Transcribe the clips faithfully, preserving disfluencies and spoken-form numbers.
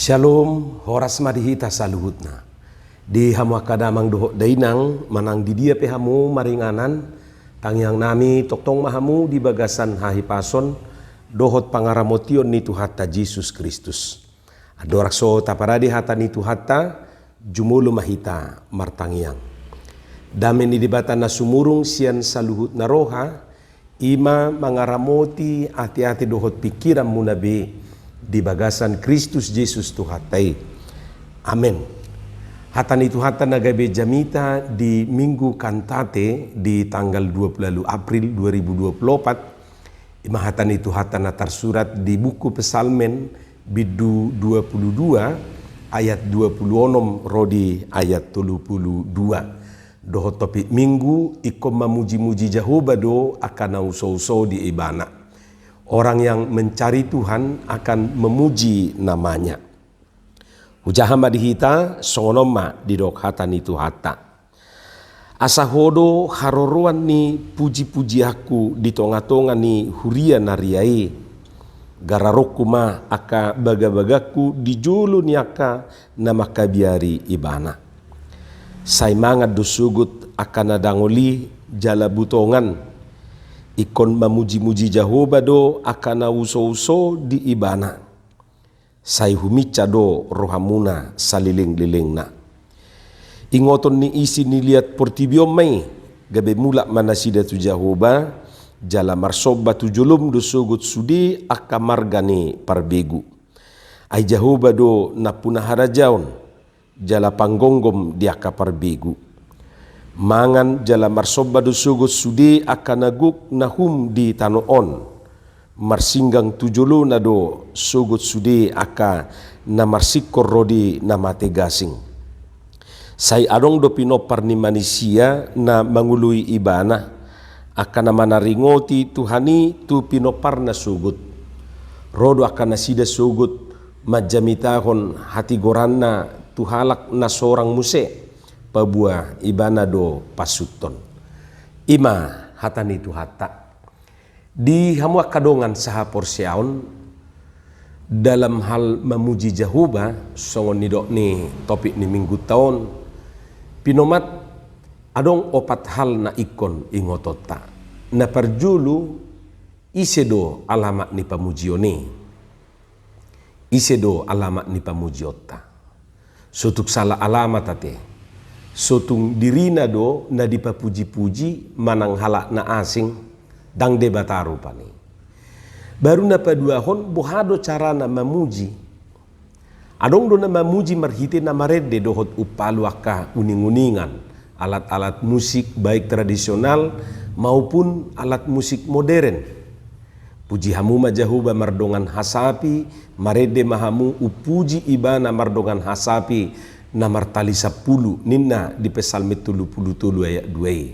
Syalom, horas ma di hita saluhutna. Di hamu angka damang dohot dainang, manang di dia pe hamu maringanan, tangiang nami tongtong ma hamu di bagasan hahipason dohot pangaramotion ni Tuhanta Jesus Kristus. Andorang so taparade hata ni Tuhanta, jumolo ma hita martangiang. Dame ni Debata na sumurung sian saluhutna roha, i ma mangaramoti ateate dohot pingkiranmuna be di bagasan Kristus Jesus Tuhanta i. Amen. Hata ni Tuhanta na gabe jamita di Minggu Kantate di tanggal dua puluh April dua ribu dua puluh empat, i ma hata ni Tuhanta na tarsurat di buku Psalmen bindu dua puluh dua ayat dua puluh onom ro di ayat tolu puluh dua. Dohot topik Minggu, ingkon mamuji-muji Jahowa do angka na uso-uso di Ibana. Orang yang mencari Tuhan akan memuji nama-Nya. Hujaha ma di hita, songon on ma didok hata ni Tuhanta. Asa Ho do haroroan ni puji-pujianku di tonga-tonga ni huria na ria i. Gararonku ma angka baga-bagangku di jolo ni angka na mangkabiari Ibana. Sai mangan do sogot angka na dangol i jala butongan. Ingkon mamuji-muji Jahowa do angka na uso-uso di Ibana. Sai huminsang do rohamuna saleleng-lelengna. Ingoton ni isi ni liat portibi on ma i, gabe mulak ma nasida tu Jahowa, jala marsomba tu jolom do sogot sude angka marga ni parbegu. Ai Jahowa do nampuna harajaon, jala panggomgom di angka parbegu. Mangan jala marsomba do sogot sude angka na gok na hum di tano on. Marsinggang tu jolona do sogot sude angka na marsingkor ro di na mate gasing. Sai adong do pinompar ni manisia na mangoloi ibana, angka na manaringoti Tuhan i tu pinomparna sogot. Ro do angka nasida sogot manjamitahon hatigoranna tu halak na sorang muse, paboa ibana do pansuthon. I ma hata ni Tuhanta. Di hamu angka dongan sahaporseaon, dalam hal mamuji Jahowa, songon nidok ni topik ni minggunta on, pinomat adong opat hal na ingkon ingotonta. Na parjolo, ise do alamat ni pamujion i? Ise do alamat ni pamujionta? So tung sala alamat ate. So tung dirina do na dipapuji-puji manang halak na asing, ndang Debata rupani. Baru na paduahon, boha do carana mamuji? Adong do na mamuji marhite na marende dohot umpalu angka uning-uningan, alat-alat musik baik tradisional maupun alat musik modern. Puji hamu ma Jahowa mardongan hasapi, marende ma hamu umpuji Ibana mardongan hasapi na martali sampulu, ninna di Psalmen tolu pulu tolu ayat dua i.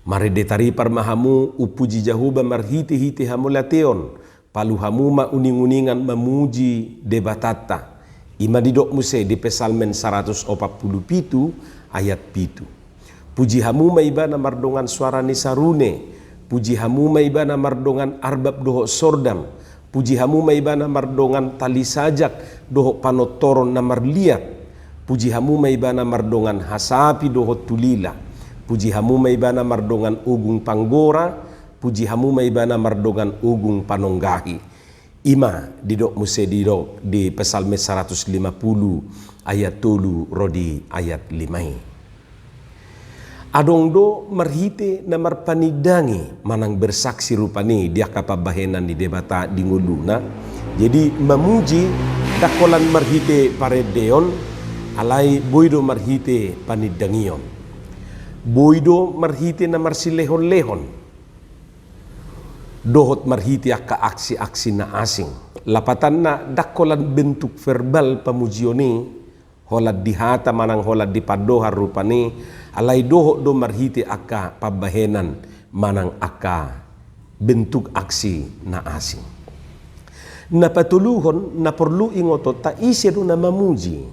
Marende taripar ma hamu umpuji Jahowa marhite-hite hamauliateon, palu hamu ma uning-uningan mamuji Debatanta. I ma didok muse di Psalmen saratus opat pulu pitu ayat pitu. Puji hamu ma Ibana mardongan soara ni sarune, puji hamu ma Ibana mardongan arbab dohot sordam, puji hamu ma Ibana mardongan tali sajak dohot panortoron na marliat, puji hamu ma Ibana mardongan hasapi dohot tulila, puji hamu ma Ibana mardongan ogung panggora, puji hamu ma Ibana mardongan ogung panonggahi. I ma didok muse didok di Psalmen saratus lima pulu ayat tolu ro di ayat lima i. Adong do marhite na marpanindangi manang bersaksi rupani di angka pambahenan ni Debata di ngoluna. Jadi mamuji ndang holan marhite parendeon, alai boi do marhite panindangion. Boi do marhite na marsilehon-lehon. Dohot marhite angka aksi-aksi na asing. Lapatanna ndang holan bentuk verbal pamujion i, holan di hata manang holan di pandohan rupani, alai dohot do marhite angka pambahenan manang angka bentuk aksi na asing. Na patoluhon, na porlu ingotonta, ise do na mamuji?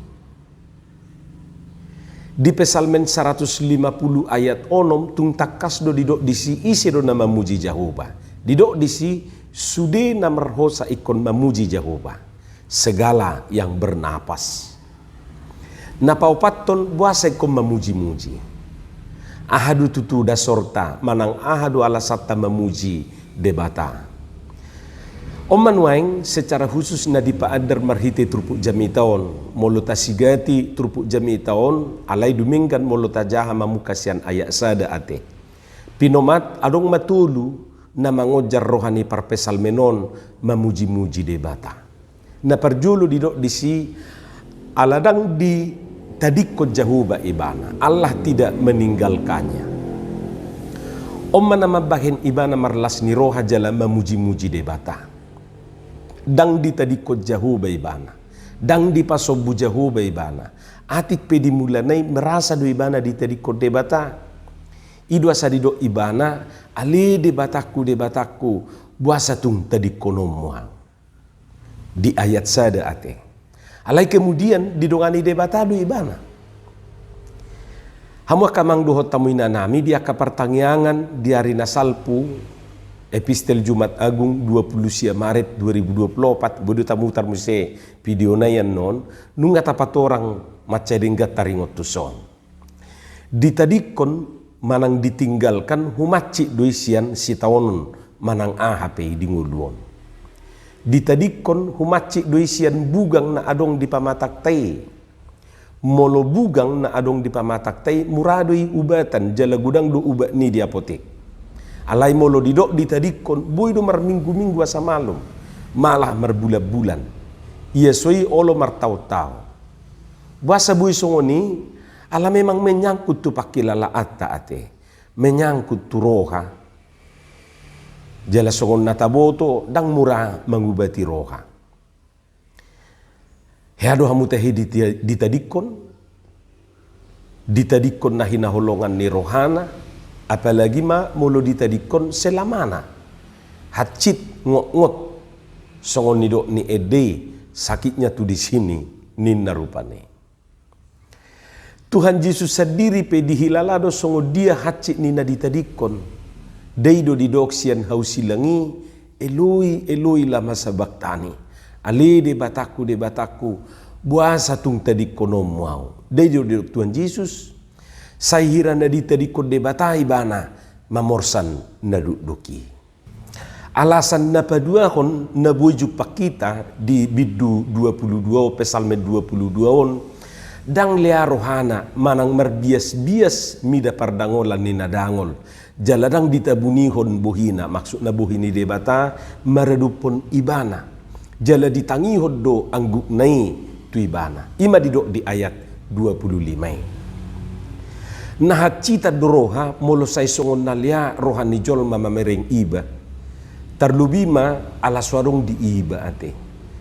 Di Psalmen saratus lima pulu ayat onom tung tangkas do didok disi ise do na mamuji Jahowa. Didok disi sude na marhosa ingkon mamuji Jahowa. segala yang bernapas. Na paopathon, boasa ingkon mamuji-muji? Aha do tutu dasorta manang aha do alasanta mamuji Debata? On ma nuaeng secara khusus na dipaandar marhite turpuk jamita on. Molo tasigati turpuk jamita on, alai dumenggan molo tajaha mamungka sian ayat sada ate. Pinomat adong ma tolu na mangonjar roha ni parpsalmen on mamuji-muji Debata. Na parjolo didok disi, ala ndang ditadingkon Jahowa ibana, Allah tidak meninggalkannya. On ma na mambahen ibana marlas ni roha jala mamuji-muji Debata. Ndang ditadingkon Jahowa ibana, ndang dipasombu Jahowa ibana. Atik pe di mulana i merasa do ibana ditadingkon Debata. I do asa didok ibana, ale Debatangku, Debatangku, boasa tung tadingkononmu ahu? Di ayat sada ate. Alai kemudian didongani Debata do ibana. Hamu angka amang dohot hamu inanami, di angka partangiangan di ari na salpu, Epistel Jumat Agung dua puluh sia Maret dua ribu dua puluh opat, boi do tamutar muse video na i annon, nunga tapatorang mansai denggan taringot tuson. Ditadingkon manang ditinggalkan humansik do i sian sitaonon manang aha pe i di ngolu on. Ditadingkon humansik do i sian bugang na adong di pamatangta i. Molo bugang na adong di pamatangta i, mura do i ubatan jala godang do ubat ni di apotek. Alai molo didok ditadingkon, boi do marminggu-minggu asa malum, malah marbulan-bulan. Ia so i olo martaon-taon. Boasa boi songon i? Ala memang menyangkut tu pangkilalaanta ate, menyangkut tu roha. Jala songon na taboto, ndang mura mangubati roha. Hea do hamu tahe diti-, ditadingkon, ditadingkon na hinaholongan ni rohana, apalagi ma molo ditadingkon selamana. Hansit ngotngot, songon nidok ni ende i, sakitnya tuh di sini, ninna rupani. Tuhan Jesus sandiri pe dihilala do songon dia hansit ni na ditadingkon. Dai do didok sian hau silang i, Eloi, Eloi, lama sabaktani? Ale Debatangku, Debatangku, boasa tung tadingkononmu ahu? Dai do didok Tuhan Jesus. Sai hira na ditadingkon Debata ibana mamorsan na dokdok i. Alasan na paduahon na boi jumpang hita di bindu dua puluh dua on, Psalmen dua puluh dua on, ndang lea rohana manang marbiasbias mida pardangolan ni na dangol, jala ndang ditabunihon bohina, maksudna bohi ni Debata, maradophon ibana. Jala ditangihon do anggukna i tu ibana. I ma didok di ayat dua puluh lima i. Na hansitan do roha molo sai songon na lea roha ni jolma mamereng iba. Tarlobi ma ala so adong di iba ate.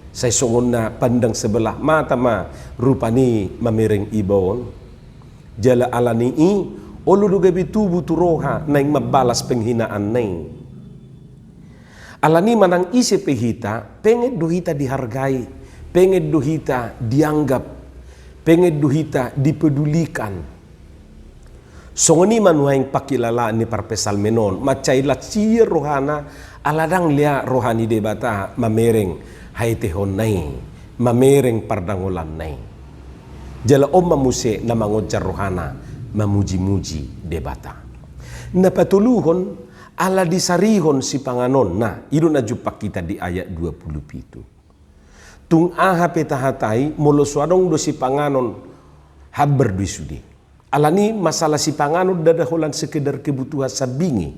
Sai songon na pandang sebelah mata ma rupani mamereng iba on. Jala ala ni i, olo do gabe tubu tu roha naeng mambalas penghinaanna i. Ala ni i manang ise pe hita, pengen do hita dihargai, pengen do hita dianggap, pengen do hita dipedulikan. Songon i ma nuaeng pangkilalaan ni parpsalmen on, mansai lansia rohana, ala ndang lea roha ni Debata mamereng haetehonna i, mamereng pardangolanna i. Jala on ma muse na mangonjar rohana mamujimuji Debata. Na patoluhon, ala disarihon sipanganonna, i do na jumpang hita di ayat dua puluh pitu. Tung aha pe tahatai, molo so adong do sipanganon, hambar do i sude. Ala ni i masalah sipanganon ndada holan sekedar kebutuhan sambing i.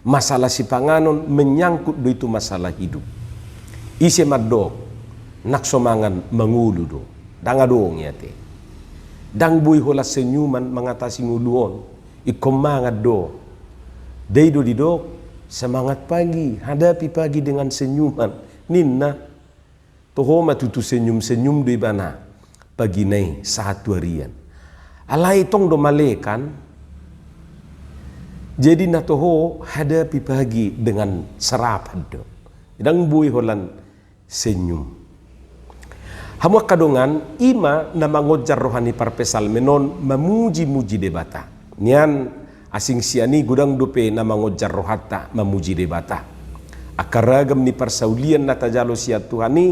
Masalah sipanganon menyangkut do i tu masalah hidup. Ise mandok, nang so mangan mangolu do. Ndang adong i ate. Ndang boi holan senyuman mangatasi ngolu on. Ingkon mangan do. Dai do didok, semangat pagi, hadapi pagi dengan senyuman, ninna. Toho ma tutu senyum-senyum do ibana pagina i sahat tu arian. Alai tong do male kan. Jadi na toho hadapi pagi dengan sarapan do. Ndang boi holan senyum. Hamu angka dongan, i ma na mangonjar roha ni parpsalmen on mamujimuji Debata. Nian asing sian i godang dope na mangonjar rohanta mamuji Debata. Angka ragam ni parsaulian na tajalo sian Tuhan i,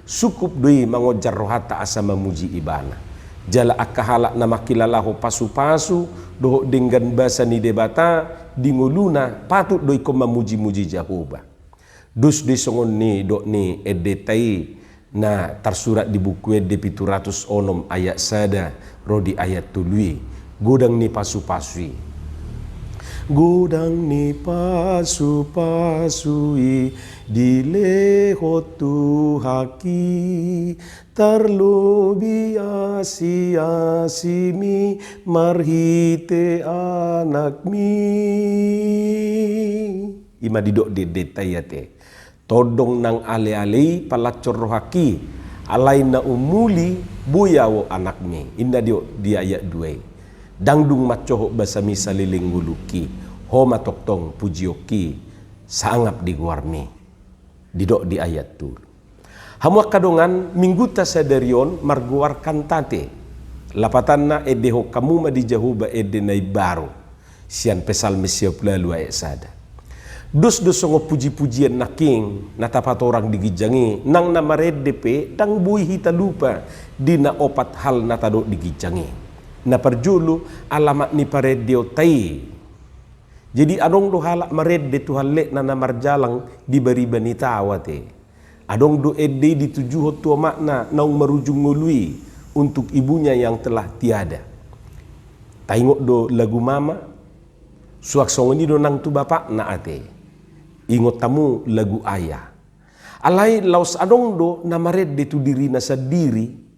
Sungkup do i mangonjar rohanta asa mamuji Ibana. Jala angka halak na mangkilalahon pasupasu dohot denggan basa ni Debata di ngoluna patut do ingkon mamujimuji Jahowa. Dos do i songon nidok ni endenta i na tarsurat di Buku Ende pitu ratus onom ayat sada ro di ayat tolu i. Godang ni pasupasu i. Godang ni pasupasu i dilehon Tuhanki, tarlobi asiasimi marhite AnakMi. I ma didok di endenta i ate. Tondong nang aleale i palanshon rohangki, alai na umuli boi ahu AnakMi. Inna didok di ayat dua i. Ndang dung mansohot basaMi saleleng ngolungki, Ho ma tongtong pujionki sangap di goarMi. Didok di ayat tolu. Hamu angka dongan, minggunta sadari on margoar Kantate. Lapatanna, endehon hamu ma di Jahowa ende na imbaru. Sian Psalmen sia pulu ualu ayat sada. Dos do songon pujipujian nangkin na tapatorang di ginjang i, nang na marende pe ndang boi hita lupa di na opat hal na tadok di ginjang i. Na parjolo, alamat ni parendeonta i. Jadi adong do halak marende tu hallekna na marjalang di bariba ni tao ate. Adong do ende i ditujuhon tu omakna naung marujung ngolu i, untuk ibunya yang telah tiada. Taingot do lagu mama, suang songon i do nang tu bapakna ate. Ingot hamu lagu ayah. Alai laos adong do na marende tu dirina sandiri.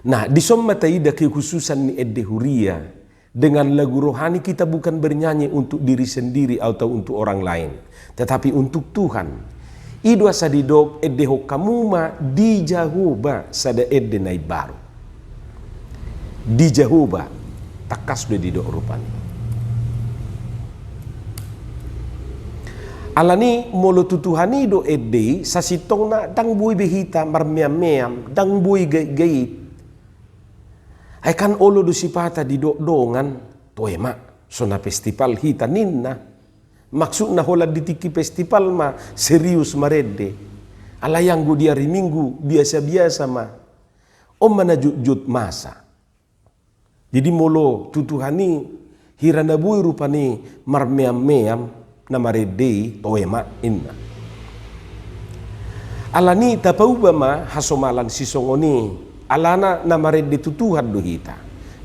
Nah, dison ma taida kehususan ni ende huria. Dengan lagu rohani kita bukan bernyanyi untuk diri sendiri atau untuk orang lain, tetapi untuk Tuhan. I do asa didok, endehon hamu ma di Jahowa sada ende na imbaru. Di Jahowa, tangkas do didok rupani. Alani molo tu Tuhan i do ende i, sasintongna ndang boi be hita marmeammeam, ndang boi gaitgait. Ai kan olo do sipata didok dongan, toe ma, so na festival hita ninna. Maksudna holan di tingki festival ma serius marende. Alai anggo di ari Minggu biasa-biasa ma. On ma na jotjot masa. Jadi molo tu Tuhan i hira na boi rupani marmeammeam na marende i, toe ma inna. Alani tapauba ma hasomalan sisongon i, alana na marende tu Tuhan do hita,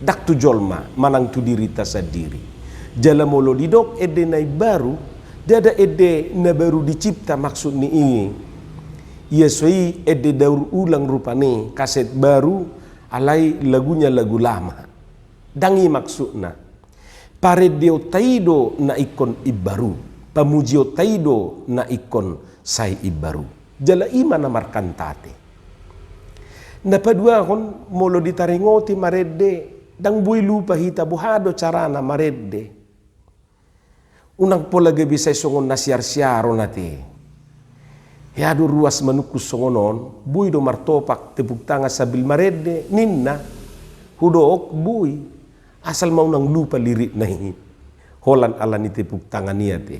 ndang tu jolma manang tu dirinta sandiri. Jala molo didok ende na imbaru, ndada ende na baru dicipta maksud ni i. Ia so i ende daur ulang rupani, kaset baru, alai lagunya lagu lama. Ndang i maksudna. Parendeonta i do na ingkon imbaru, pamujionta i do na ingkon sai imbaru. Jala i ma na markantate. Na paduahon, molo ditaringoti marende, ndang boi lupa hita boha do carana marende. Unang pola gabe sai songon na siarsiaron ate. Hea do ruas manungkun songon on, boi do martopak tepuk tangan sambil marende, ninna. Hudok boi, asal ma unang lupa lirikna i. Holan alani tepuk tangan i ate.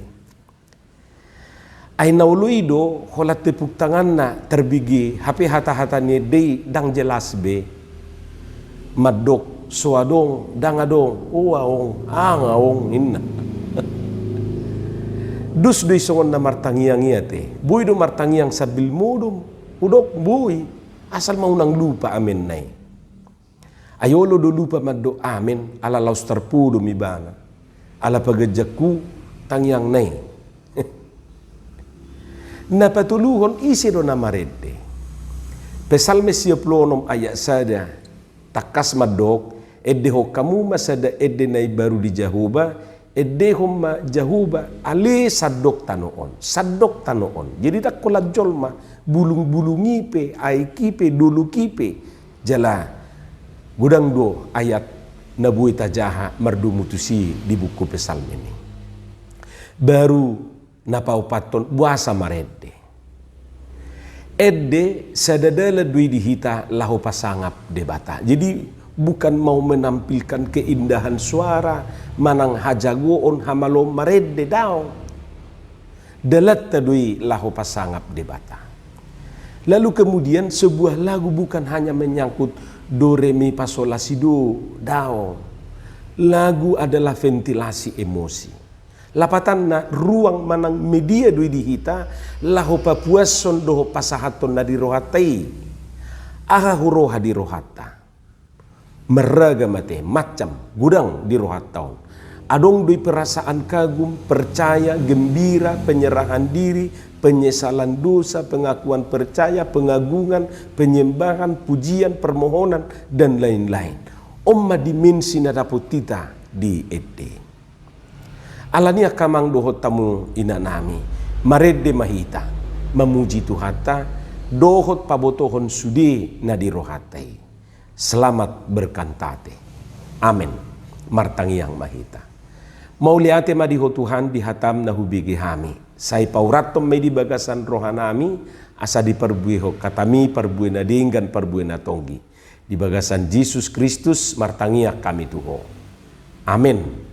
Ai na olo i do, holan tepuk tanganna tarbege, hape hata-hata ni ende i ndang jelas be. Mandok, so adong, ndang adong, o aong, ang aong, inna. Dos do i songon na martangiang i ate. Boi do martangiang sambil modom, hudok boi, asal ma unang lupa amenna i. Ai olo do lupa mandok amen, ala laos tarpodom ibana. Ala paganjanghu tangiangna i. Na patoluhon, ise do na marende? Psalmen sia pulu onom ayat sada. Tangkas mandok, endehon hamu ma sada ende na imbaru di Jahowa, endehon ma Jahowa ale sandok tano on, sandok tano on. Jadi ndang holan jolma, bulung-bulung i pe, aek i pe, dolok i pe. Jala godang do ayat na boi tajaha mardomu tusi di buku Psalmen i. Baru na paopathon, boasa marende. Ende sada dalan do i di hita laho pasangap Debata. Jadi bukan mau menampilkan keindahan suara, manang hajagoon, hamaloon marende, daong. Dalanta do i laho pasangap Debata. Lalu kemudian sebuah lagu bukan hanya menyangkut do re mi fa sol la si do, daong. Lagu adalah ventilasi emosi. Lapatanna ruang manang media do i di hita laho papuashon dohot pasahathon na di rohanta i. Aha huroha di rohanta? Marragam ate, macam, godang di rohanta on. Adong do i perasaan kagum, percaya, gembira, penyerahan diri, penyesalan dosa, pengakuan percaya, pengagungan, penyembahan, pujian, permohonan, dan lain-lain. On ma dimensi na dapot hita di ende. Alani i angka amang dohot hamu inanami, marende ma hita, mamuji Tuhanta, dohot pabotohon sude na di rohanta i. Selamat berkantate. Amen. Martangiang ma hita. Mauliate ma di Ho Tuhan di hataM na hubege hami. Sai paurathon ma i di bagasan rohanami, asa diparbuehon hataMi parbue na denggan, parbue na tonggi. Di bagasan Jesus Kristus martangiang hami tu Ho. Amen.